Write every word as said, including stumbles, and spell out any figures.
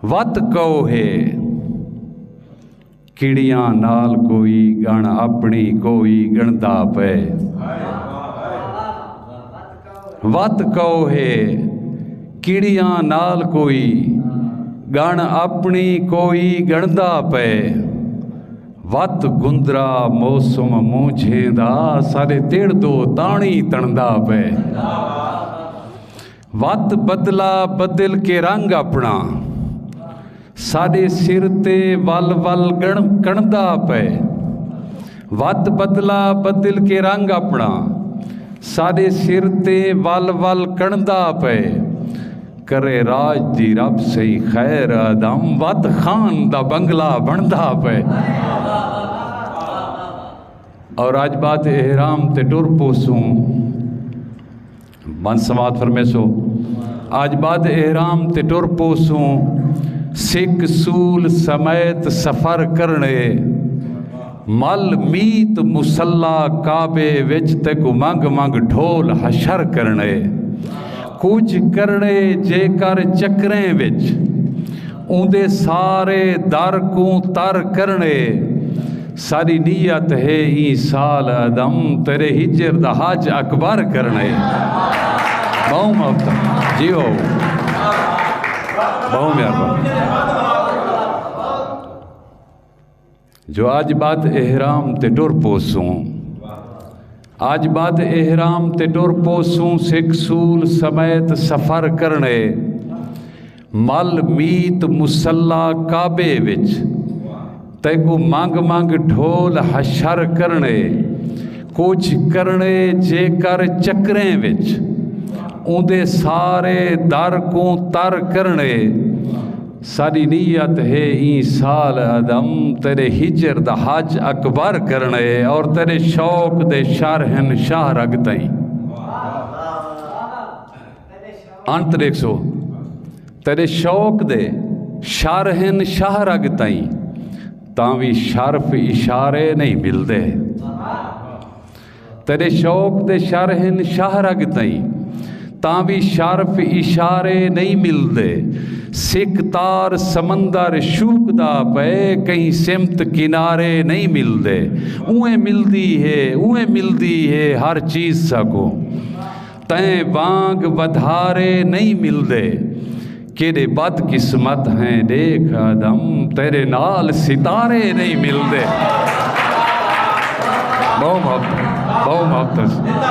وت کئو ہے کڑیاں نال، کوئی ڳݨ اپݨی کوئی ڳݨدا پئے۔ وت کئو ہے کڑیاں نال، کوئی ڳݨ اپݨی کوئی ڳݨدا پئے۔ وت گندرا موسم مونجھیں دا، ساݙے تڑ دو تاݨی تݨدا پئے۔ وت بدلا بدل کے رنگ اپݨا، ساݙے سر تے ول ول ڳݨ-، کݨدا پئے۔ وت بدلا بدل کے رنگ اپݨا، ساݙے سر تے ول ول کݨدا پئے۔ کرے راج دی رب سئیں خیر آدم، وت خان دا بنگلہ بݨدا پئے۔ اور اڄ بعد احرام تے ٹر پوسوں، من سماعت فرمیسو، اڄ بعد احرام تے ٹر پوسوں، سکھ سول سمیت سفر کرݨے، مل میت مصلی کعبے وچ، تیکوں منگ منگ ڈھول حشر کرݨے۔ کجھ کرݨے جے کر چکریں وچ، اوندے سارے در کوں تر کرݨے۔ ساݙی نیت ہے ایں سال آدم، تیݙے ہجر دا حج اکبر کرݨے۔ ٻہوں محبت، جیو۔ ٻہوں مہربانی۔ جو اڄ بعد احرام تے ٹر پوسوں، اڄ بعد احرام تے ٹر پوسوں، سکھ سول سمیت سفر کرݨے، مل میت مصلی کعبے وچ، تیکوں منگ منگ ڈھول حشر کرݨے۔ کجھ کرݨے جے کر چکریں وچ، اوندے سارے در کوں تر کرݨے۔ ساݙی نیت ہے ایں سال آدم، تیݙے ہجر دا حج اکبر کرݨے، اور تیݙے شوق دے شر ہن شاہ رگ تئیں۔ انت ݙیکھسو، تیݙے شوق دے شر ہن شاہ رگ تئیں، تاں وی شرف اشارے نہیں ملدے۔ تیݙے شوق دے شر ہن شاہ رگ تئیں، تاں وی شرف اشارے نہیں ملدے۔ سکھ تار سمندر شوکدا پئے، کہیں سمت کنارے نہیں ملدے۔ اونویں ملدی ہے، اونویں ملدی ہے ہر چیز ساکوں، تیں وانگ ودھارے نہیں ملدے۔ کیݙے بد قسمت ہیں ݙیکھ آدم، تیݙے نال ستارے نہیں ملدے۔ ٻہوں محبت، ٻہوں محبت۔